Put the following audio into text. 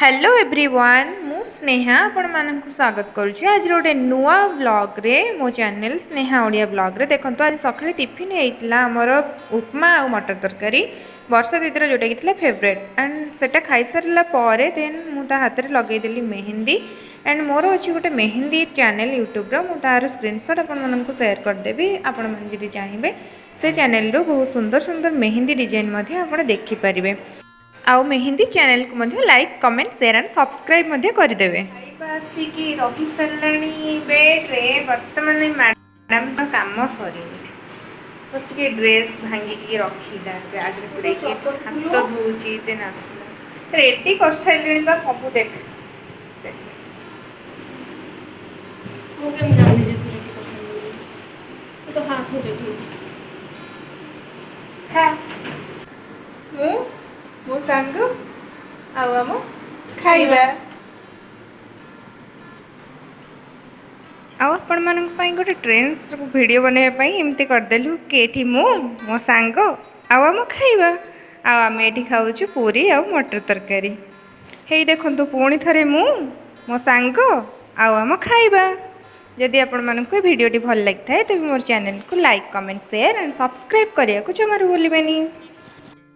Hello everyone, ମୁଁ ସ୍ନେହା ଆପଣମାନଙ୍କୁ ସ୍ୱାଗତ କରୁଛି ଆଜିର ଗୋଟେ ନୂଆ ବ୍ଲଗ୍ରେ, ମୋ ଚ୍ୟାନେଲ୍ ସ୍ନେହା ଓଡ଼ିଆ ବ୍ଲଗ୍ରେ। ଦେଖନ୍ତୁ, ଆଜି ସକାଳେ ଟିଫିନ୍ ହେଇଥିଲା ଆମର ଉପମା ଆଉ ମଟର ତରକାରୀ, ବର୍ଷା ଦିଦିର ଯେଉଁଟାକି ଥିଲା ଫେଭରେଟ୍। ଆଣ୍ଡ ସେଇଟା ଖାଇସାରିଲା ପରେ ଦେନ୍ ମୁଁ ତା ହାତରେ ଲଗେଇଦେଲି ମେହେନ୍ଦି। ଆଣ୍ଡ ମୋର ଅଛି ଗୋଟେ ମେହେନ୍ଦି ଚ୍ୟାନେଲ୍ ୟୁଟ୍ୟୁବ୍ର, ମୁଁ ତାର ସ୍କ୍ରିନସଟ୍ ଆପଣମାନଙ୍କୁ ସେୟାର କରିଦେବି। ଆପଣମାନେ ଯଦି ଚାହିଁବେ, ସେ ଚ୍ୟାନେଲ୍ରୁ ବହୁତ ସୁନ୍ଦର ସୁନ୍ଦର ମେହେନ୍ଦି ଡିଜାଇନ୍ ମଧ୍ୟ ଆପଣ ଦେଖିପାରିବେ। ଆଉ ମେହେନ୍ଦି ଚ୍ୟାନେଲକୁ ମଧ୍ୟ like, comment, share and subscribe ମଧ୍ୟ କରିଦେବେ। ଖାଇବା ଆସିକି ରହି ସାରିଲାଣି ବେଡ଼୍ରେ। ବର୍ତ୍ତମାନ ମ୍ୟାଡ଼ାମଙ୍କ କାମ ସରିନି, ବସିକି ଡ୍ରେସ୍ ଭାଙ୍ଗିକି ରଖିଲା, ବ୍ୟାଗ୍ରେ ପୁରେଇକି ହାତ ଧୋଉଛି। ଦେନ୍ ଆସିଲା, ରେଡ଼ି କରିସାରିଲିଣି ବା ସବୁ, ଦେଖ ଦେଖ। ମୁଁ କେମିତି ଜାଣିଲି ଯେ ତୁ ରେଡ଼ି କରିସାରିଲୁଣି? ମୁଁ ତ ହାଫ୍ ହିଁ ରେଡ଼ି ହେଇଛି। ଖା। ମୁଁ, ମୋ ସାଙ୍ଗ ଆଉ ଆମ ଖାଇବା। ଆଉ ଆପଣମାନଙ୍କ ପାଇଁ ଗୋଟେ ଟ୍ରେଣ୍ଡ ଭିଡ଼ିଓ ବନେଇବା ପାଇଁ ଏମିତି କରିଦେଲୁ କି ଏଠି ମୁଁ, ମୋ ସାଙ୍ଗ ଆଉ ଆମ ଖାଇବା। ଆଉ ଆମେ ଏଠି ଖାଉଛୁ ପୁରୀ ଆଉ ମଟର ତରକାରୀ। ହେଇ ଦେଖନ୍ତୁ, ପୁଣି ଥରେ ମୁଁ, ମୋ ସାଙ୍ଗ ଆଉ ଆମ ଖାଇବା। ଯଦି ଆପଣମାନଙ୍କୁ ଏ ଭିଡ଼ିଓଟି ଭଲ ଲାଗିଥାଏ, ତେବେ ମୋର ଚ୍ୟାନେଲକୁ like, comment, share and subscribe କରିବାକୁ ଜମାରୁ ଭୁଲିବେନି।